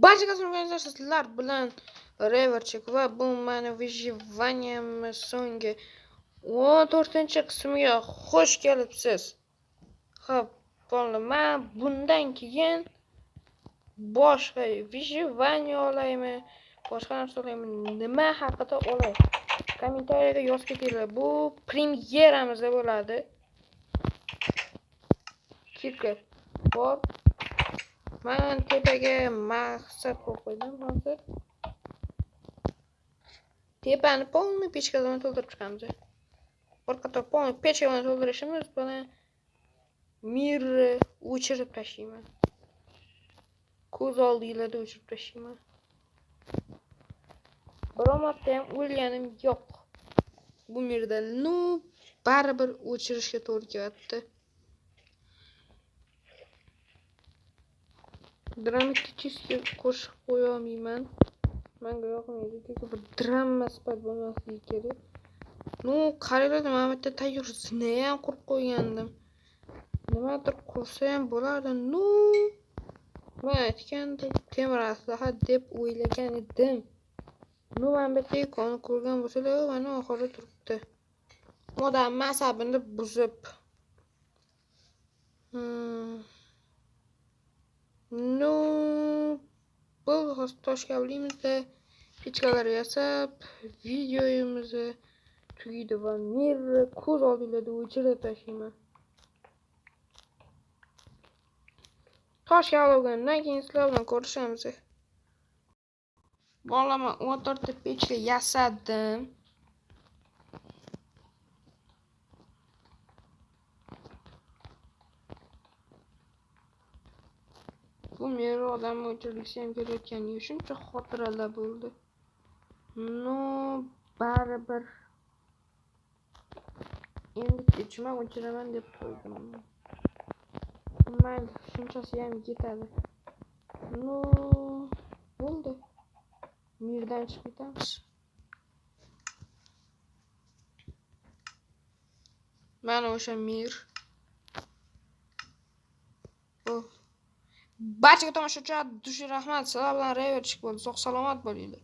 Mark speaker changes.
Speaker 1: Barchaga sizlar bilan Reverchik va bu mani выживанием so'nggi 14-qismiga xush kelibsiz. Xo'p, bolalar, men bundan keyin boshqa выживание olaymi, boshqa narsa olaymi, nima haqida olay? Kommentariyaga yozib ketinglar. Bu premyeramizda bo'ladi. Kirka bor. Men tepaga maqsad qo'yib qo'ydim hozir. Tepani polni pechka bilan to'ldirib chiqamiz. Bir qator polni pechka bilan to'ldirishimiz bilan mirni o'chirib tashlayman. Ko'z oldingizda o'chirib tashlayman. Biror marta ham o'lganim yo'q. Bu mirda nu baribir o'chirishga to'g'ri kelyapti. Dramatik qo'shiq qo'ya olmayman. Menga yoqmaydi, chunki bu drama sifat bo'lmasligi kerak. Nu, qaranglar, mana bu yerda tayyor zina ham qurib qo'ygandim. Nimadir qursa ham bo'lardi. Nu, men aytgandim, temir aslaha deb o'ylagan edim. Nu, mana bu yerda ikoni ko'rgan bo'lsalar, mana oxiri turibdi. Odam asabini buzib. Nu, bu hozir toshkavlimizda pechkalar yasab, videomizni tugaydi va mirni ko'z oldingizda o'chirib tashlayman. Toshga olgandan keyin sizlar bilan ko'rishamiz. Bolalar, men 14 ta pechka yasadim. Bu meri odamni o'chirgisi ham kelayotgani shuncha xotiralar bo'ldi. No, baribir endi kechma o'chiraman deb qo'ydim. Mayli, shunchasi ham yetadi. No, bo'ldi. Mirdan chiqib ketamiz. Mana o'sha mir. Barchaga tomosha uchun dushi rahmat. Sizlar bilan Reverchik bo'ldi. Sog' salomat bo'linglar.